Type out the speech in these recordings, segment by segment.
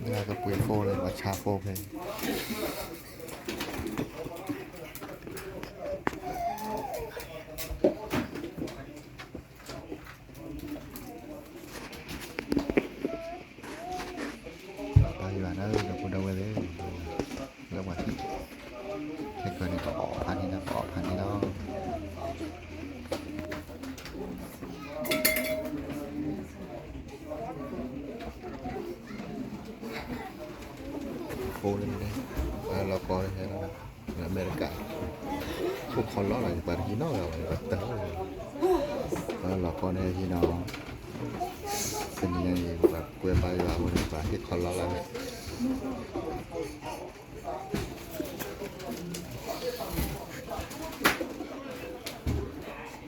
ကပှ့ၤ phone လၢပှၤဆါ phone ဖဲ ပၢ်ယွၤလၢဒီပုၢ်ဒီဝဲၢ်သ့ၣ် လၢပှၤဟံၣ် ခဲကၢန့ၣ် ပအီၣ်ဖးန့ၣ်လီၤ ပအီၣ်ဖးန့ၣ်လီၤ ဖိလၢန့ၣ် လီၤကီဟဲလီၤ အမဲရကၤ အိၣ်ခိးလီၤလီၤ ယပှၤတဟံးနီတဂၤဘၣ် ယပှၤတၢ် လီၤကီန့ၣ်ဟံးနီၤ တနံၤအံၤ ပှၤကွဲပာ်ယွၤအဃိန့ၣ် ပှၤဟ့ၣ်ခီလီၤလီၤ ထံၣ်လီၤလၢတၢ်အီၣ်တၢ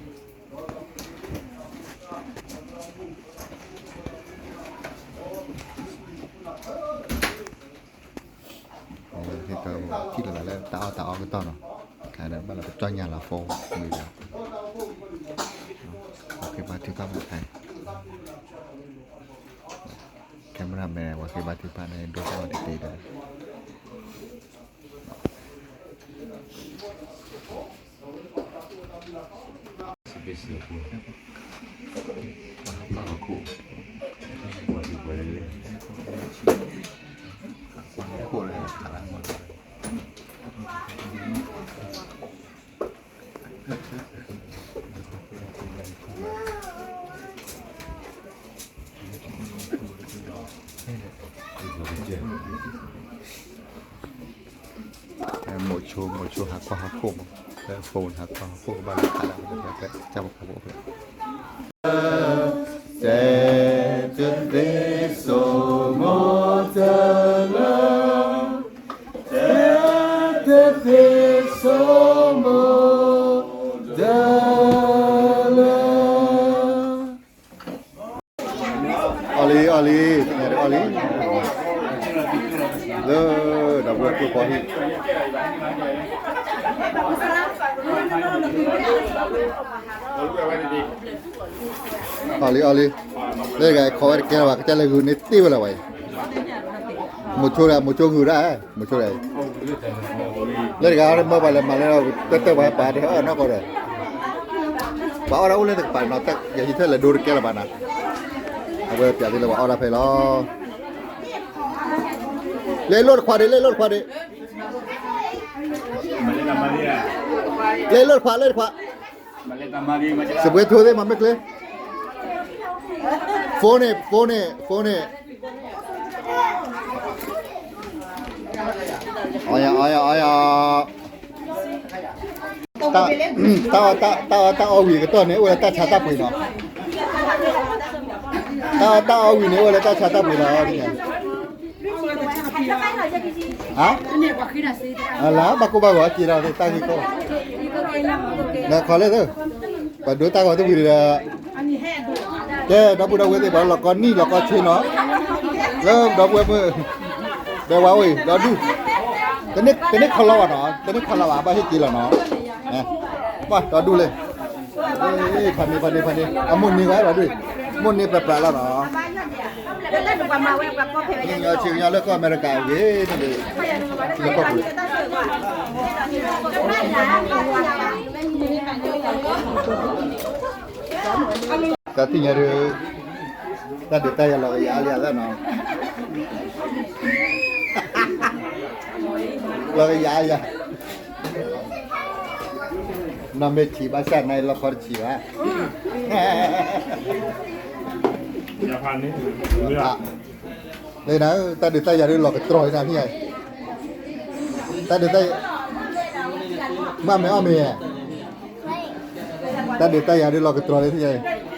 ်အီကတီၢ်နီၤ ဘၣ်လၢပကၠီၣ်ညါလီၤ phone မုာ်လီၤ ပှၤဃ့ဘါထုကဖၣ်မးခါ camera man ပှၤဃ့ဘါထုကဖၣ်န့ၣ် ဒိၣ်ထီၣ်တက့ၢ်ဒီး မိၤဆိ မိၤဆိဟးကီၢ်ဟးခိၣ်မး phone ဟးကီၢ်ဟးခိၣ်ကဘၣ်လၢခးလၢ ကၢ်ဖိဖဲ တဲတသ့ဆိမိၣ်တလၢ အီၣ်လံ အီၣ်လံ သ့ၣ်ညါဒုးအီၣ်လံ လၢ ဒီပုၢ်ဝဲၢ်ကျိဖီဟံၣ် အီၣ်လံ အီၣ်လံ လၢတဂၤခိးဝဲတကဲလၢၤဘၣ် ကစၢ်လဲၤဂုာ်န့ၣ်တ့ၢ်ဝဲလၢၤဘၣ်အံၤ မိၤဆိဒီး မိၤဆိဂုာ်ဒၣ် မိၤဆိဒီး လၢတဂၤမၢပှၤလဲၤမၤလၢ တၢ်တၢ်ပှၤပာ်တဟဲအီၣ်နီၢ်ကီၢ်ဒီး ပှၤအီၣ်ဒၣ်အိၣ်လၢတကပၤနီၤ ယဟံးထၢၣ်လဲၤဒိတကဲလၢၤဘၣ်နီၤ အဝဲပျးသ့လၢပှၤအီၣ်ဒၣ်ဖဲလီၤ လဲၤလိၣ်တခွးဒံး လဲၤလိၣ်တခွးဒံး လဲၤလိၣ်တခွး လဲၤတခွး စပွဲထိုးသ့ၣ်မၤမ့ၢ်ကျဲ phone န့ၣ် phone န့ၣ် phone န့ၣ် အီယၤ အီယၤ အီယၤ တၢ် တၢ် တၢ်အီၣ်တၢ်အီဝံၤကတီၢ်န့ၣ် အိၣ်လၢတၢ်ဆါတၢ်ပှ့ၤနီၤ တၢ်အီၣ်တၢ်အီဝံၤန့ၣ် အိၣ်လၢတၢ်ဆါတၢ်ပှ့ၤလီၤ ဟါ အလါ ဘၣ်ကိၢ်ဘၣ်ဂီၤ က့ၤလီၤသ့ၣ်တၢ်ဂ့ၢ်ကီၢ် နခီလၢသၢ ပှၤဒိတၢ်ဂီၤတဝံၤဒီး ကဲ ဒီပုၢ်ဒီဝဲၢ်သ့ၣ် ပှၤလီၤကီနံၣ်လီၤကီဆ့နီၤ လၢဒီပုၢ်ဝဲၢ်မုၣ် ဘဲဝါအိၣ်အံၤ ဒီဒူၣ် တန့ၢ်ခီလီၤဘၣ်နီၤ တန့ၢ်ခီလီၤဘၣ် ဘၣ်ဟ့ၣ်က့ၤလီၤနီၤ ပှၤဒီဒူၣ်လဲၣ် ဖးန့ၢ် ဖးန့ၢ် ဖးန့ၢ် အမိၢ်န့ၢ်ဝဲဒီဒူၣ် မိၢ်န့ၢ်ပြးပြးလီၤနီၤ ဆ့ကညီလၢကီၢ်အမဲရကၤအဂ့ၢ်န့ၣ် လၢကီၢ်ပူၤ တၢ်သ့ၣ်ညါဒုး တၢ်ဒုးတၢ်ယၤလီၤကယၤလံအသးနီၤ လီၤကယၤယၤ နီၢ်မ့ၢ်ထံၣ်ဘၣ်ဆၣ်နၤလီၤခီတဆံးဘၣ် လၢနၤ တၢ်ဒုးတၢ်ယၤဒုးလီၤကတြီၤနၤန့ၣ် တၢ်ဒုးတၢ်ယၤ မ့ၢ်မ့ၢ်အီၣ်မ့ၢ် တၢ်ဒုးတၢ်ယၤဒုးလီၤကတြီၤန့ၣ် ကီၢ်က့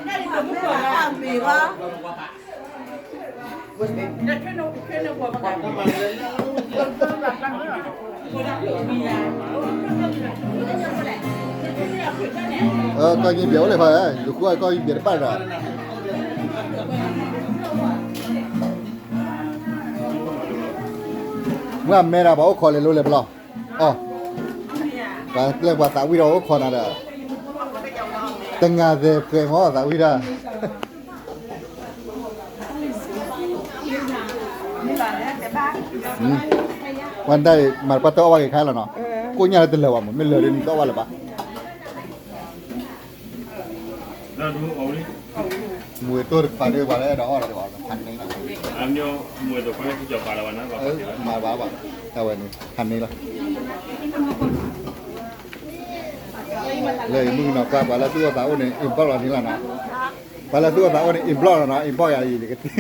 ဘၣ်အိၣ်လၢၤဖဲ လူၤဃုအီၣ်ကီၢ်က့ဘၣ်တဘၣ်ဒီး မ့ၢ်အမဲဒၣ်ပှၤအိၣ်ခိးလဲၤလိၤလဲၤပလီၢ် အီၣ် ပှၤကျဲပှၤသးဝံၣ်ဒီးအိၣ်ခိးနၤဒီး တငါသဲးပှဲၤမ့ၢ်သးဝံၣ်ဒၣ် ပှၤဒၣ်အံၤ မၤတပှၢ်တအီၣ်ဘၣ်က့ၤခါလီၤနီၤ, ကိၣ်ညၣ်လၢတလၢာ်ဘၣ်မး မ့ၢ်လၢာ်ဒီးနတအီၣ်ဘၣ်လၢၤဘၣ်. မူဝဲတိၢ်တကပၤဒ်ပှၤလၢအဲၣ်ဒိးအီၣ်ဒီး ဖးန့ၢ်လီၤ, မၤဘၣ်ဘၣ်, တၢ်ဝဲန့ၣ် ဖးန့ၢ်လီၤ. လၢအံၤမုၢ်ကနီၤကွၢ် ပှၤလၢသူၣ်အိၣ်သးအိၣ်န့ၣ် inbox လီၤန့ၣ်လီၤနီၤ, ပှၤလၢသူၣ်အိၣ်သးအိၣ်န့ၣ် inbox လီၤနီၤ, inbox ယၤအံၤန့ၣ်ကသ့ ဖးဘီ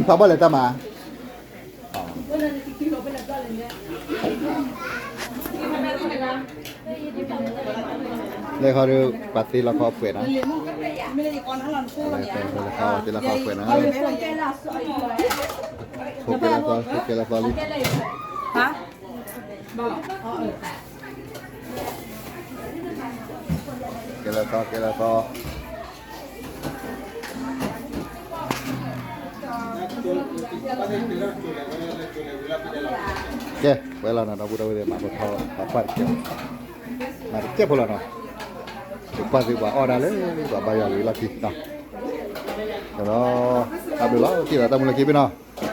ၣ်လဲၤတၢ်မၤ, လဲၤခီဒီး ပှၤသ့လီၤခီပှဲၤနီၤ, သ့လီၤခီပှဲၤနီၤ, ဆိကဲလၢသီ ဆိကဲလၢသီလံ, ကဲလၢသီ ကဲလၢသီ ကဲ ဝဲလီၤနီၤ ဒီပုၢ်ဒီဝဲၢ်သ့ၣ် မၤပထီ ပှၤကွၢ်တကဲး, မၤတကဲးဖိလီၤနီၤ, ပကွၢ်သ့ၣ်ပှၤအီၣ်ဒၣ်လၢပှၤဘါယွၤလံလီၢ်ခံနီၤ, ဒီး တၢ်ဘျုးလီၤ က့ၤလီၤတၢ်မူလၢခံဘ့ၣ်နီၤ